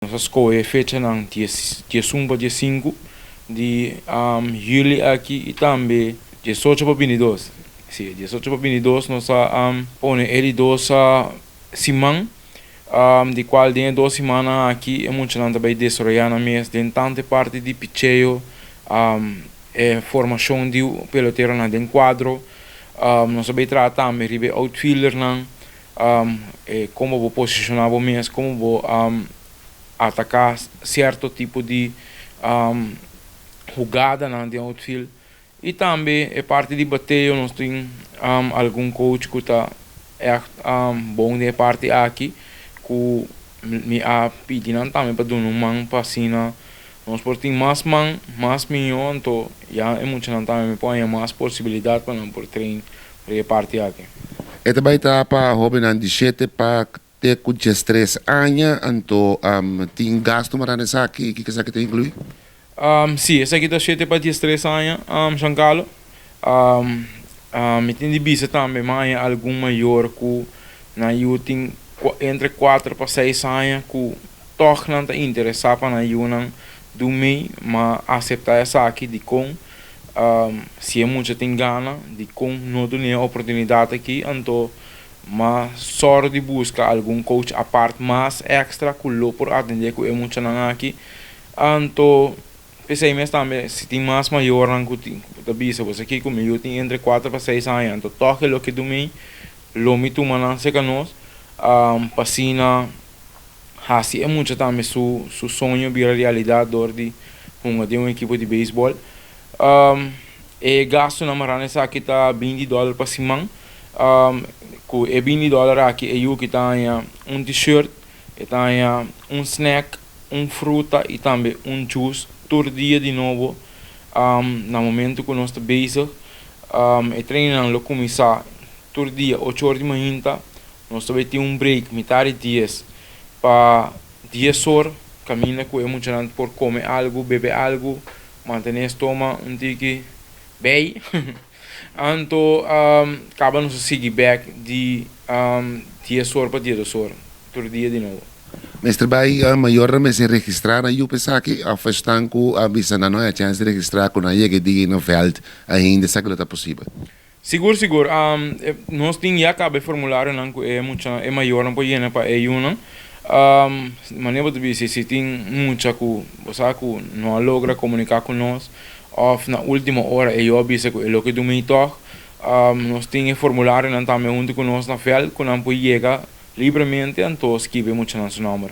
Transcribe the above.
Nos a skohe fechanan 11 pa 15 di yüli aki i tambe 18 pa 22. Sí, 18 pa 22 nos a pone e di 2 siman, di kual den 2 siman aki e muchanan ta bai desaroyá nan mes den tantu parti di picheo, e formashon di peloteronan den kuadro. Nos ta bai traha tambe riba e outfieldernan, kon bo por posishoná bo mes, kon bo ataká sierto tipo di hugadanan den outfield. I tambe e parti di bateo, nos tin algun coach ku ta echt bon den e parti aki, ku mi a pidi nan tambe pa duna un man pa asina nos por tin mas man, mas mihó, anto ya e muchanan tambe por haña mas posibilidat pa nan por train e parti aki. E tambe ta pa hóbennan di 7 pa te ku 13 aña, anto tin gastu mará na esaki, kiko esaki ta inkluí? Sí, esaki ta 7 pa 13 aña, Giancarlo. Mi tin di bisa tambe, m'a haña algun mayor ku nan yu tin entre 4 pa 6 aña ku tòg nan ta interesá pa nan yunan duna mee, m'a aseptá esaki di kon si e mucha tin gana, di kon no duna e oportunidat aki, anto m'a sòru di buska algun coach apart mas èkstra ku lo por atendé ku e muchanan aki. Anto p'esei mes tambe, si tin mas mayornan ku ta bisa bo aki ku mi yu tin entre 4 pa 6 aña, anto tòg e lo ke duna mi, lo mi tuma nan serka nos pa asina hasi e mucha tambe su soño bira realidat dor di hunga den un ekipo di beisbòl. E gastunan mará na esaki ta $20 pa siman. Ku e $20 aki e yu ta haña un t-shirt, e ta haña un snack, un fruta i tambe un juice tur dia di nobo na momento ku nos ta bezig. E training lo kuminsá tur dia 8 or di mainta. Nos tambe tin un break mitar di 10 pa 10 or, kaminda ku e muchanan por kome algu, bebe algu, mantené stoma un tiki bei. Anto kaba nos sigui bèk di 10 or pa 12 or, tur dia di nobo. Mester bai mayor mester registrá na yu pa esaki, òf esnan ku a bisa nan no a chèns di registrá ku nan yega dia na vèlt ainda, esaki lo ta posibel? Sigur, sigur. Nos tin ya kaba e formularionan ku e mucha e mayornan por yena pa e yunan. Manera bo ta bisa, si tin mucha ku bo sa ku no a logra komuniká ku nos òf na último ora e yu a bisa ku e lo ke duna tòg, nos tin e formularionan tambe huntu ku nos na vèlt ku nan por yega libremente anto skibi e muchanan su nòmber.